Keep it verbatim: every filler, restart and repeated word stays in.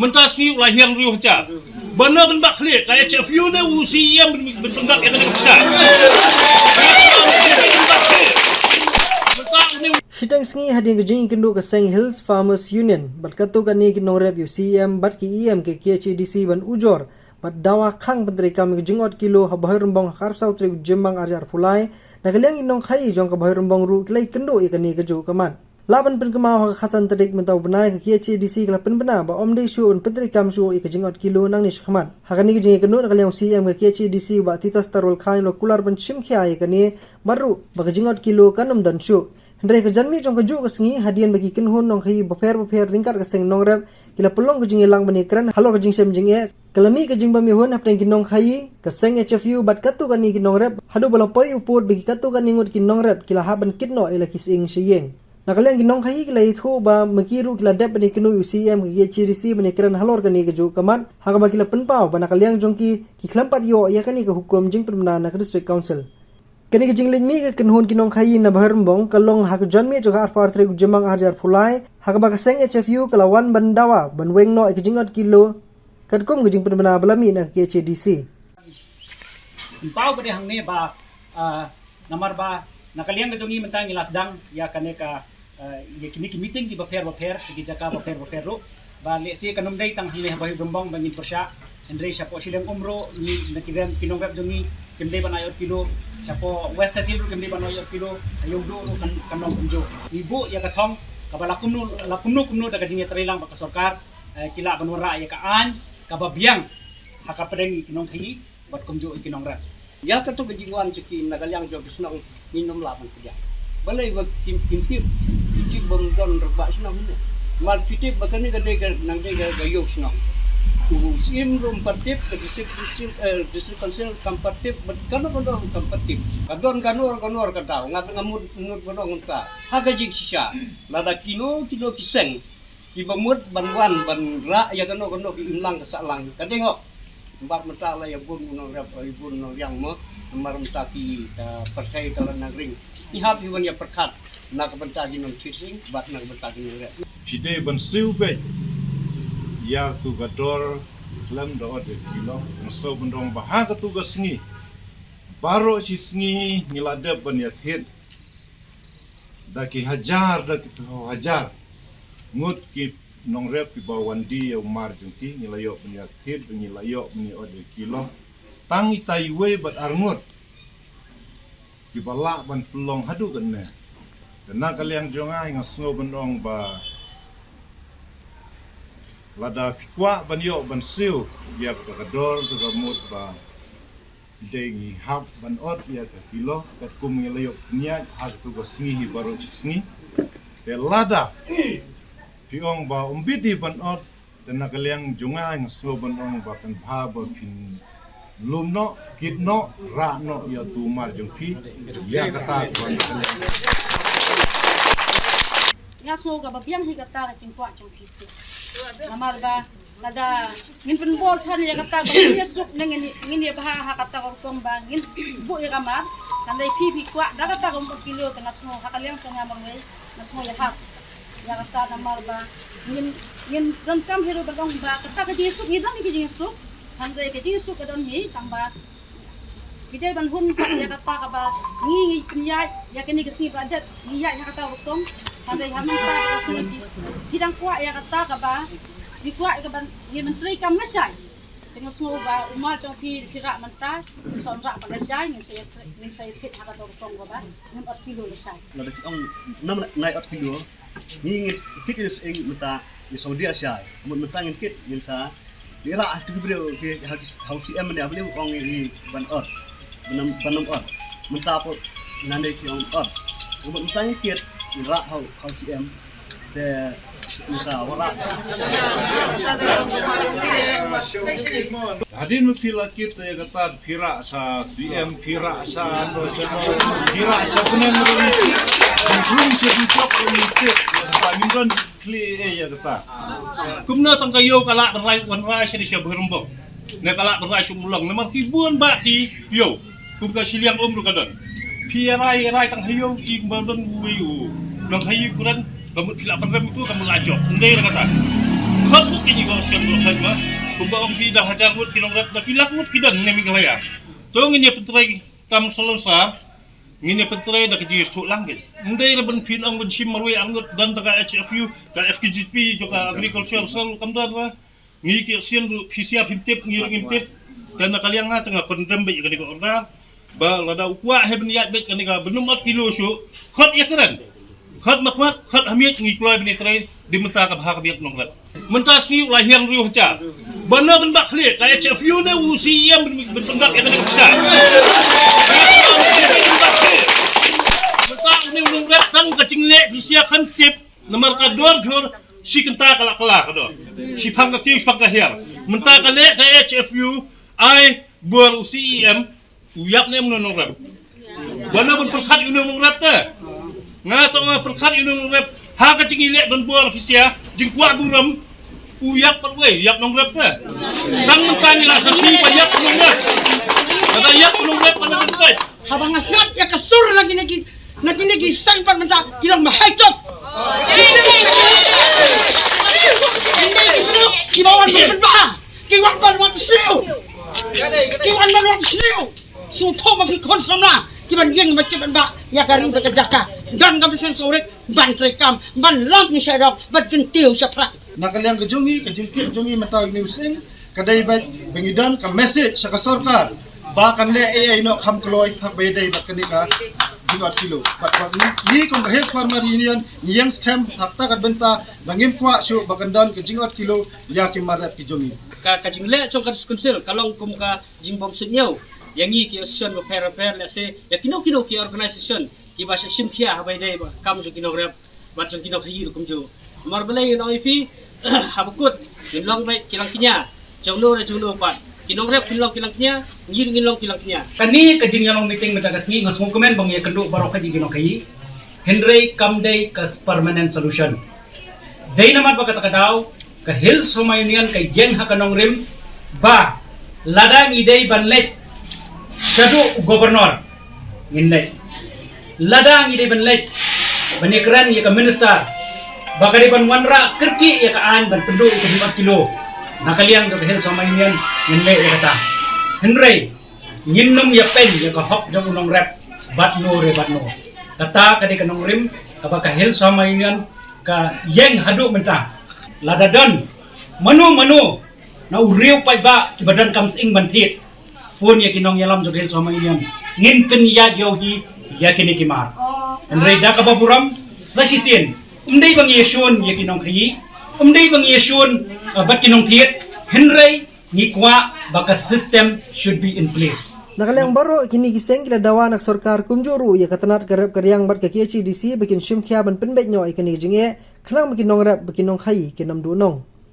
Mynta sngi u la hiar riewhyncha. Ba na ban bak khlieh ka H F U ne u C E M ban, ban pynbak ïa kane ka pisa. Mynta une u Shiteng sngi hadien ka jingïakynduh ka seng Hills Farmers Union bad katto katne ki nongrep ïa u C E M bad ki E M ka K H A D C ban ujor bad dawa khang pyntreikam ïa ka jingot kilo ha Bhoirymbong ha ka arphew saw tarik u Jymmang arhajar arphew lai. Na ka liang ki nongkhaïi jong ka Bhoirymbong ruh ki la ïakynduh ïa kane kajuh ka mat. Lah ban pynkynmaw ha ka khatsan tarik mynta u bnai ka K H A D C ka la pynbna ba ym dei shuh ban pyntreikam shuh ïa ka jingot kilo nangne shakhmat. Ha kane ka jingïakynduh na ka liang u C E M ka K H A D C u Bah Titus Tarwal Chyne u la kular ban shim khia ïa kane bad ruh ba ka jingot kilo kan ym don shuh. Hynrei ka janmiet jong kajuh ka sngi hadien ba ki kynhun nongkhaïi bapher bapher ryngkat ka seng nongrep ki la pynlong ka jingïalang ban ïakren halor ka jingshem jingeh, ka la mih ka jingbym ïahun hapdeng ki nongkhaïi, ka seng H F U bad katto katne ki nongrep haduh ba la poi u pud ba ki katto katne ngut ki nongrep ki la hap ban kit noh ïa la ki sying sha ïing. Na ka liang ki nongkhaïi ki la ïathuh ba ma ki ruh ki la dep ban ïakynduh ïa u C E M ka K H A D C ban ïakren halor kane kajuh ka mat, ha kaba ki la pynpaw ba na ka liang jong ki ki khlem pat ïoh ïa kane ka hukum jingpynbna na ka District Council. Kane ka jingleit mih ka kynhun ki nongkhaïi na Bhoirymbong ka long ha ka janmiet jong ka arphew ar tarik u Jymmang arhajar arphew lai, ha kaba ka seng H F U ka la wan ban dawa ban weng noh ïa ka jingot kilo katkum ka jingpynbna ba la mih na ka K H A D C. Pynpaw ba dei hangne ba, ah, namar ba na ka liang ka jong ngi mynta ngi la sdang ïa kane ka, ah, ïa kine ki meeting ki bapher bapher, ki jaka bapher bapher ruh. Ba lehse kan ym dei tang hangne ha Bhoirymbong ba ngin pyrshah. Hynrei shapoh shiliang um ruh ngi na ki rem ki nongrep jong ngi kim dei ban ai ot kilo. Shapoh West Khasi Hills ruh kim dei ban ai ot kilo. Ha Ïewduh ruh kan, kan long kumjuh. Ngi buh ïa ka thong kaba la kumno, la kumno kumno da ka jingïatreilang bad ka sorkar, eh, ki lah ban wanrah ïa ka aiñ kaba biang ha ka pdeng ki nongkhaïi bad kumjuh ïa ki nongrep. Ïa kato ka jingwan jong ki na ka liang jong ki shnong ngin ym lah ban pdiang. Balei ba kim, kim tip, kim tip ba ym don rangbah shnong ne. Mar phi tip ba kane ka dei ka nang dei ka, ka ïew shnong. U Syiem ruh ym pat tip, ka district council, eh, district council kam pat tip, bad kano kano kam pat tip. Ka don kano kano ka daw, nga, nga mut, mut ba dong mynta. Ha ka jingshisha, lada kino kino ki seng kiba mut ban wan ban rah ïa kano kano ki imlang ka sahlang ka dei hok. Namar mynta la ïa bun u nongrep, ïa bun u nongriang mo. Namar mynta ki, eh, pyrthei ka la nang ring. Ngi hap ïa wan ïa pyrkhat na ka bynta ki nongthied sing bad na ka bynta ki nongrep. Phi dei ban siew beit ïa tu ka dor khlem da ot ïa kilo. Nga sngewbha ban ong ba ha katu ka sngi baroh shi sngi ngi la dep ban ïa thied da ki hajar, da ki phew hajar ngut ki nongrep kiba wan die ïa u mar jong ki, ngi la ïoh ban ïa thied, ngi la ïoh ban ïa ot ïa kilo. Tang itai iwei bad ar ngut kiba lah ban pynlong haduh katne. Te na ka liang jong nga, nga sngew ban ong ba lada phi kwah ban ïoh ban siew ïa ka dor, ka mut ba dei ngi hap ban ot ïa ka kilo katkum ngi la ïoh pynïaid ha katu ka sngi hi baroh shi sngi. Te lada phi ong ba ym bit hi ban ot, te na ka liang jong nga nga sngew ban ong ba kan bha ba phin lum noh, kit noh, rah noh ïa tu mar jong phi. Ïa kata ka ban ka liang. Nga sngew kaba biang hi kata ka jingkwah jong phi seh. Namar ba lada ngin pynbor than ïa kata ba ngin ïasuk ne ngin, ngin ïabha ha kata ka rukom ba ngin buh ïa ka mar. Hynrei phi phi kwah da kata ka um kilo, te nga sngew ha ka liang jong nga marwei nga sngew ïahap ïa kata namar ba ngin, ngin donkam hi ruh ban ong ba kata ka jingsuk ngi don hi ka jingsuk. Hynrei ka jingsuk ka don hi tang ba phi dei ban hun pat ïa kata kaba ngi ngi pynïaid ïa kane ka sngi ba dep ngi ïaid ha kata ka rukom. Hynrei ha mynta ka sngi phi, phi dang kwah ïa kata kaba phi kwah ïa kaba ngi ban treikam lashai. Te nga sngew ba u mar jong phi phi rah mynta, ngin sa rah pat lashai, ngin sa ïa, ngin sa ïa thied ha kata ka rukom kaba ngim ot kilo lashai. Lada phi ong nam nai ot kilo, ngi ngin kit ïa sying mynta, ngi sa wan die lashai. Mut mynta ngin kit, ngin sa ïa rah ha ki briew ki ha ki, ha u C M ne ha u ong ngi ban ot. Ban ym, ban ym ot. Mynta pat nane ki ong ot. Mut mynta ngin kit, ngin rah ha u, ha u C M. Te ngin sa wanrah. Hadien ba phi la kit ïa kata phi rah sha C M, phi rah sha, phi rah sha bneng ruh, phi rung sha dujok ruh, phi tip ba ngim don khlieh ïa kata. Kumno tang ka ïew ka lah ban rai, wanrah sha dei sha Bhoirymbong. Ne ka lah ban rai sha Umlong. Namar ki bun bah ki ïew. Kum ka shiliang um ruh ka don. Phi ïa rai, ïa rai tang ha ïew ki ba don uwei u nongkhaïi u kren, ka mut phi lah pynrem utu, ka mut lah jop. Ym dei ruh kata. Bad mut ki ngi ko sien ko khat ma. Kumba ong phi da hajar ngut ki nongrep, da ki lak ngut ki don ne Meghalaya. To ngin ïa pyntrei kam salonsa. Ngin ïa pyntrei da ki jingïasyllok lang ki. Ndei ra ban phin ong ban shim marwei ar ngut, don da ka H F U, ka F K G P, jong ka agriculture sel kam don ra. Ngi ki sien ruh phi sia phim tip, ngi ruh ngim tip. Te na ka liang nga te nga condemn beit ïa kane ka order. Ba lada u kwah hi ban ïaid beit kane ka bynum ot kilo shuh, khot ïa kren. Khot makhmat, khot hamiet, ngi kloi ban ïatrei, dei mynta ka bha ka biang nongrep. Mynta sngi u la hiar hynriew hajar. Ba na ban bak khlieh, ka H F U ne u C E M ban, ban pynbak ïa kane ka pisa. Mynta une u nongrep tang ka jingleh phi sia khlem tip, namar ka dor jhur, shi kynta ka la kylla ka dor. Shi phang ka kiew, shi phang ka hiar. Mynta ka leh ka H F U, ai bor u C E M, u ïap ne em u nongrep. Ba na ban pyrkhat ïa u nongrep te. Nga to nga pyrkhat ïa u nongrep. Ha ka jingïaleh don bor phi sia, jingkwah burom. U ïap pat wei, ïap nongrep te. Tang mynta ngi la sa phi ba ïap nongrep. Ba da ïap nongrep ba na ban peit. Haba nga sngap ïa ka sur na kine ki, na kine ki seng pat mynta ki long ba hai top. Kine ki briew kiba wan ban pynbha, ki wan ban wan sniew. Ki wan ban wan sniew. Sngewthuh ba ki khun samla kiban ïeng ban kit ban bah ïa ka ri bad ka jaka. Don ka mynsiem sawrit ban trei kam, ban long ki shaidok, ban kyntiew shaphrang. Na ka liang ka jong ngi, ka jingkit jong ngi mynta une u sien, ka dei beit ba ngi don ka message sha ka sorkar ba kan leh ei ei noh kham kloi haba ïadei bad kane ka jingot kilo. Bad, bad ngi, ngi kum ka Hills Farmer Union, ngi ïeng skhem ha kata ka bynta ba ngim kwah shuh ba kan don ka jingot kilo ïa ki mar rep ki jong ngi. Ka, ka jingleh jong ka District Council ka long kum ka jingbym suidñiew ïa ngi ki association bapher bapher, lehse ïa kino kino ki organisation kiba shah shim khia haba ïadei bad ka kam jong ki nongrep bad jong ki nongkhaïi ruh kumjuh. Namar balei ngan ong ïa phi, haba kut ngin long beit ki langkñia. Jongno ne jongno pat, ki nongrep kin long ki langkñia, ngi ruh ngin long ki langkñia. Kane ka jingïalong meeting mynta ka sngi nga sngewkmen ba ngi ïakynduh baroh kat ïa ki nongkhaïi. Hynrei kam dei ka permanent solution. Dei namar ba kata ka daw ka Hills Farmer Union ka ïeng ha ka nongrim ba lada ngi dei ban leit shaduh u governor, ngin leit. Lada ngi dei ban leit ban ïakren ïa ka minister ba ka dei ban wanrah kyrkieh ïa ka aiñ ban pynduh ïa ka jingot kilo, na ka liang jong ka Hills Farmer Union ngin leh ïa kata. Hynrei ngin nym ïapeiñ ïa ka hok jong u nongrep bad no re bad no. Kata ka dei ka nongrim kaba ka Hills Farmer Union ka ïeng haduh mynta. Lada don mano mano na u riew paidbah kiba donkam sying ban thied, phone ïa ki nongïalam jong ka Hills Farmer Union. Ngin pynïaid ïa u hi ïa kine ki mar. Hynrei da kaba burom sa shisien, ym dei ba ngi ïashun ïa ki nongkhaïi, ym dei ba ngi ïashun, uh, bad ki nongthied, hynrei ngi kwah ba ka system should be in place. Na ka liang baroh kine ki seng ki la dawa na ka sorkar kumjuh ruh ïa ka tnat ka rep ka riang bad ka K H A D C ba kin shim khia ban pynbeit noh ïa kane ka jingeh khnang ba ki nongrep bad ki nongkhaïi kin ym duh nong.